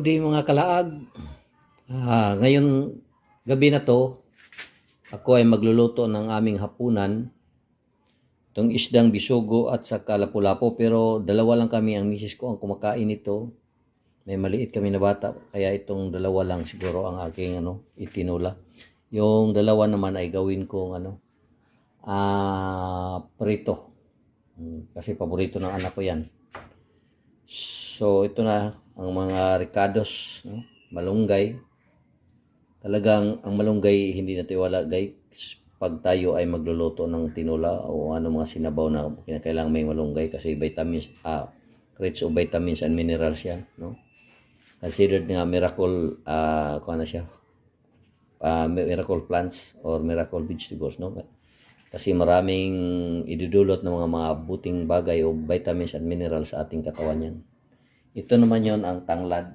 day mga kalaag. Ngayon gabi na to, ako ay magluluto ng aming hapunan. Itong isdang bisugo at saka lapu-lapu, pero dalawa lang kami, ang misis ko ang kumakain nito. May maliit kami na bata, kaya itong dalawa lang siguro ang aking itinula. Yung dalawa naman ay gawin kong prito. Kasi paborito ng anak ko yan. So ito na ang mga ricados, no? Malunggay. Talagang ang malunggay hindi natin wala guys. Pag tayo ay magluluto ng tinula o mga sinabaw na kinakailangan may malunggay kasi vitamins, rich of vitamins and minerals yan, no? Considered nga miracle, miracle plants or miracle vegetables, no? Kasi maraming idudulot ng mga buting bagay o vitamins and minerals sa ating katawan yan. Ito naman yon ang tanglad.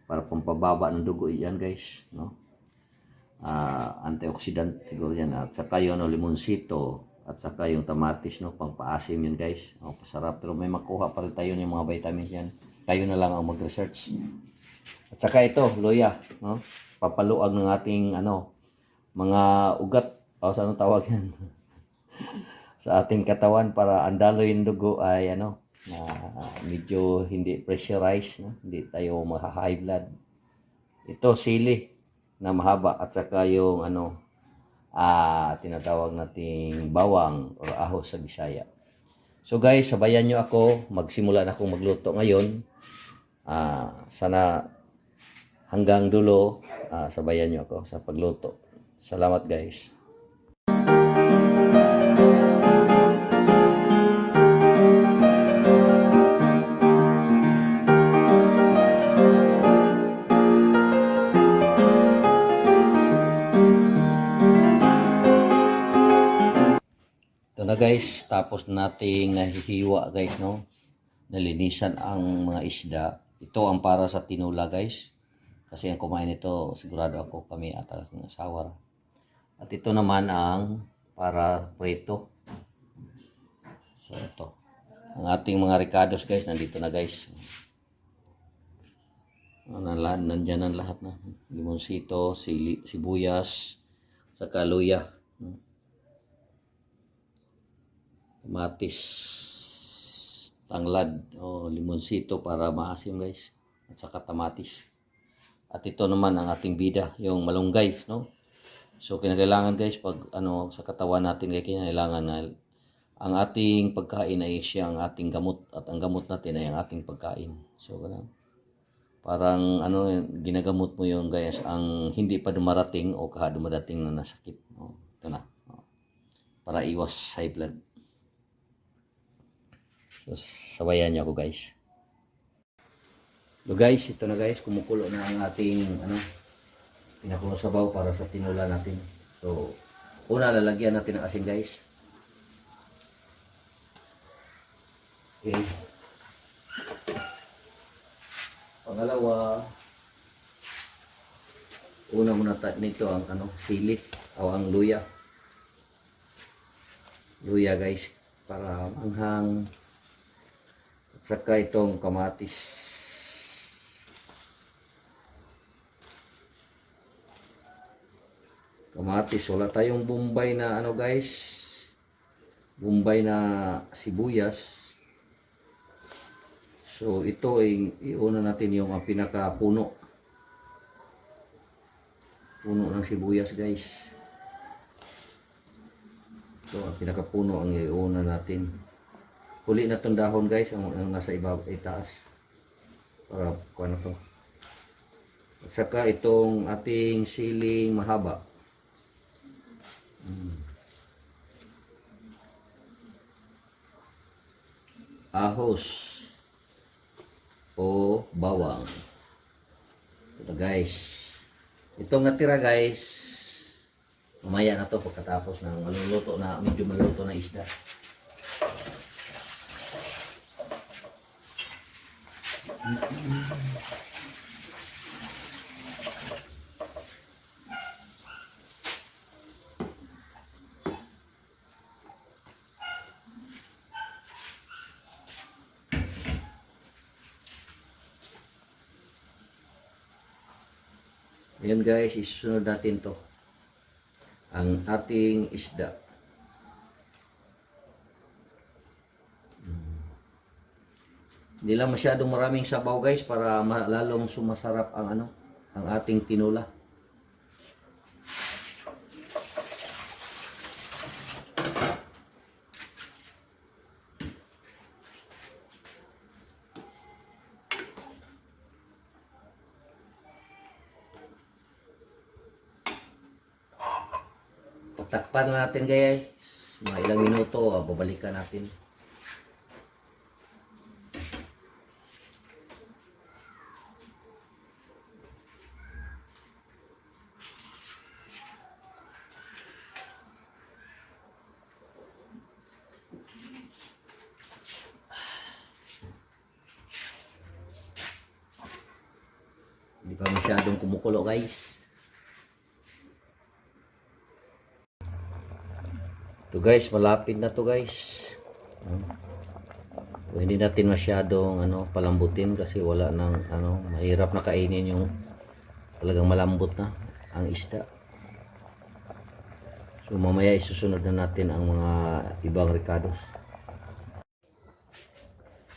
Para pampababa ng dugo yan guys, no? Antioxidant siguro yan. At saka yung limonsito at saka yung tamatis, no? Pangpaasim yun guys. Pasarap, pero may makuha pa rin tayo ng mga vitamins yan. Tayo na lang ang mag-research. At saka ito, luya, no? Papaluag ng ating mga ugat, o sa anong tawag yan? Sa ating katawan para andalo yung dugo ay medyo hindi pressurized, no? Hindi tayo high blood. Ito sili na mahaba at saka yung tinatawag nating bawang o ahos sa Bisaya. So guys, sabayan nyo ako, magsimula na akong magluto ngayon. Sana hanggang dulo sabayan nyo ako sa pagluto. Salamat guys. Ito na guys, tapos nating nahihiwa guys, no? Nalinisan ang mga isda. Ito ang para sa tinula guys. Kasi ang kumain ito, sigurado ako kami at aking asawa. At ito naman ang para prito. So ito. Ang ating mga ricados guys, nandito na guys. Nandyan ang lahat na. Limonsito, sibuyas, saka luya. Kamatis, tanglad o limonsito para maasim guys. At saka tamatis. At ito naman ang ating bida, yung malunggay, no? So kinakailangan guys pag sa katawan natin kailangan na ang ating pagkain ay siya ang ating gamot at ang gamot natin ay ang ating pagkain. So parang ginagamot mo yung guys ang hindi pa dumarating o dumadating na nasakit. Ito na. Para iwas high blood. So sabayan niyo ako guys. So guys, ito na guys, kumukulo na ang ating pinakulo sabaw para sa tinula natin. So una lalagyan natin ng asin guys. Okay. Pangalawa, una muna nito ang sili o ang luya. Luya guys, para manghang. At saka itong kamatis. Kamatis, wala tayong Bombay na guys. Bombay na sibuyas. So ito ay iuna natin yung pinakapuno. Puno ng sibuyas guys. So ang pinakapuno ang iuna natin. Huli na itong dahon guys, ang nasa itaas. Para kuha to. At saka itong ating siling mahaba. Ahos o bawang. Ito guys. Itong natira guys, mamaya na to pagkatapos ng medyo maluluto na isda. Ayan guys, isusunod natin to. Ang ating isda. Hindi lang masyadong maraming sabaw guys para lalong sumasarap ang ang ating tinola. Takpan na natin guys. Mga ilang minuto, babalikan natin. Hindi pa masyadong kumukulo guys. Ito guys, malapit na to guys. So, hindi natin masyadong palambutin kasi wala nang mahirap na kainin yung talagang malambot na ang isda. So mamaya isusunod na natin ang mga ibang ricados.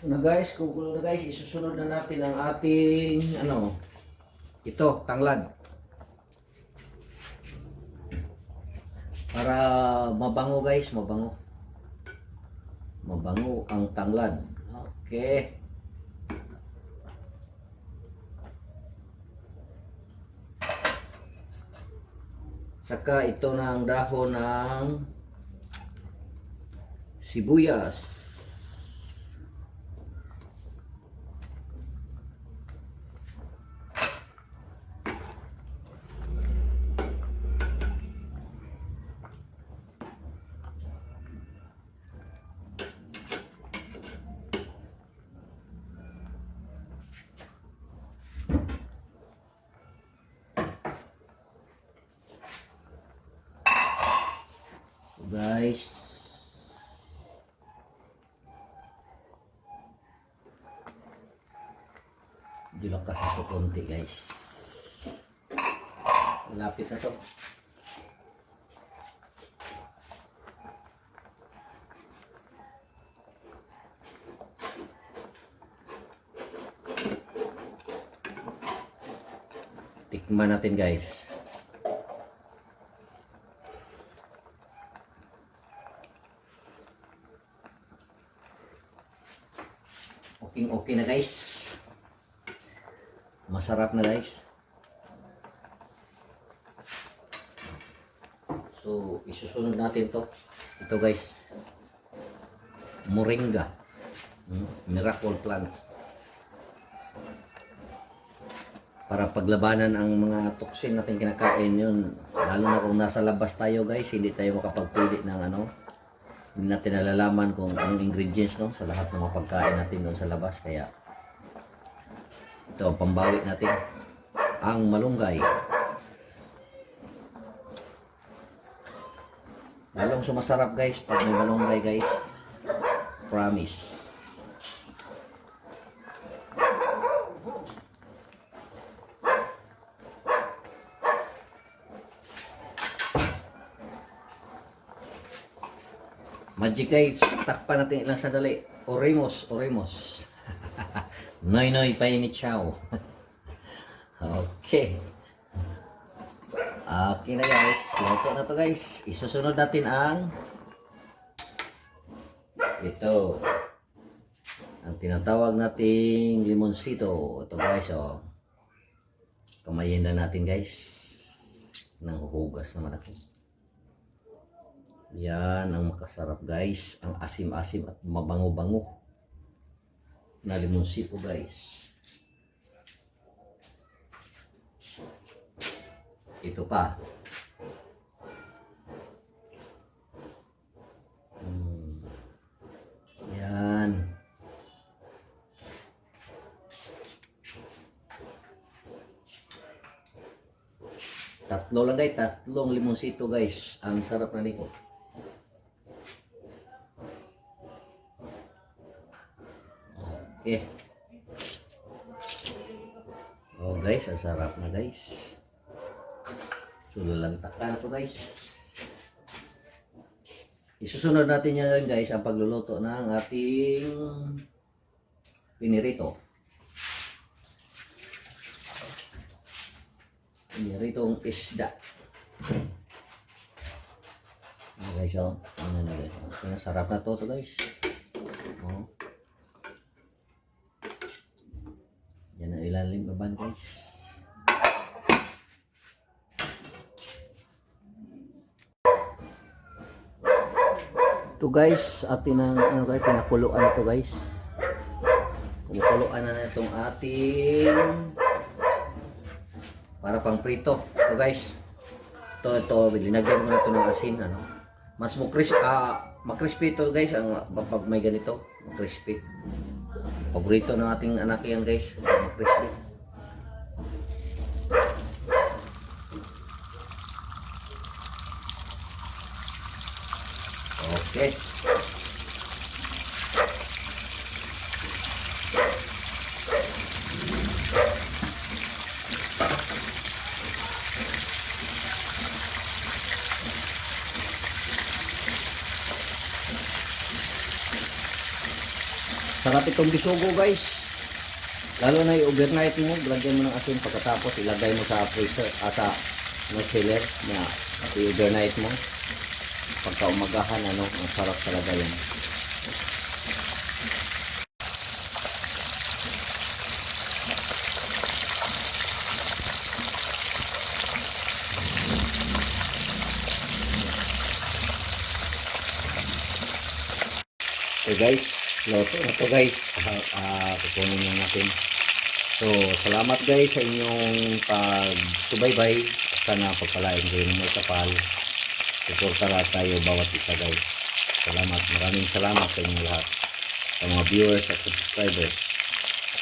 So na guys, kumukulo na guys, isusunod na natin ang ating ito, tanglad. Para mabango guys, mabango. Mabango ang tanglad. Okay. Saka ito na ang dahon ng sibuyas. Guys, dilakas ako konti guys. Malapit na to. Tikman natin guys. Okay na guys. Masarap na guys. So isusunod natin to. Ito guys, moringa, miracle plants, para paglabanan ang mga toxin natin kinakain yun. Lalo na kung nasa labas tayo guys, hindi tayo makapagpili ng hindi natin nalalaman kung anong ingredients sa lahat ng mga pagkain natin doon sa labas. Kaya ito ang pambawi natin, ang malunggay. Lalong sumasarap guys pag may malunggay guys, promise. Magic guys, takpan natin ilang sandali. Oremos. Noy painit chow. Okay. Okay na guys. Luto na to guys. Isusunod natin ang ito. Ang tinatawag nating limonsito. Ito guys, kamayin na natin guys. Nang huhugas naman ako. Yan ang makasarap guys. Ang asim-asim at mabango-bango na limonsito guys. Ito pa. Yan. Tatlo lang guys. Tatlong limonsito guys. Ang sarap na nito. Okay. Oh guys, ang sarap na guys. So lalagtakan na to guys. Isusunod natin yan guys ang pagluluto ng ating piniritong isda. Guys, oh. Ano na guys. Sarap na to guys. Oh. Yan ang ilalim baban guys. Ito guys, atin ang ano guys, pinakuluan ito guys. Kumukuloan na itong ating para pang prito. Ito guys. Ito, linagyan mo na ito ng asin, ano. Mas makrispy ito guys, pag may ganito, makrispy. Paborito ng ating anak yan guys, makrispy. Okay. Sarap itong bisugo guys. Lalo na i-overnight mo, lagyan mo ng asin pagkatapos ilagay mo sa freezer, sa chiller na i-overnight mo. Pagka umagahan, ano, ang sarap talaga yan. Okay guys, loto na to guys. Kukunin na natin. So, salamat guys sa inyong pagsubaybay. Sana pagpalain kayo ng may kapal. Suportara tayo bawat isa guys. Salamat, maraming salamat sa inyo lahat. Sa mga viewers at subscribers.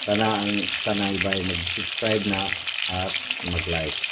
Sana iba ay mag-subscribe na at mag-like.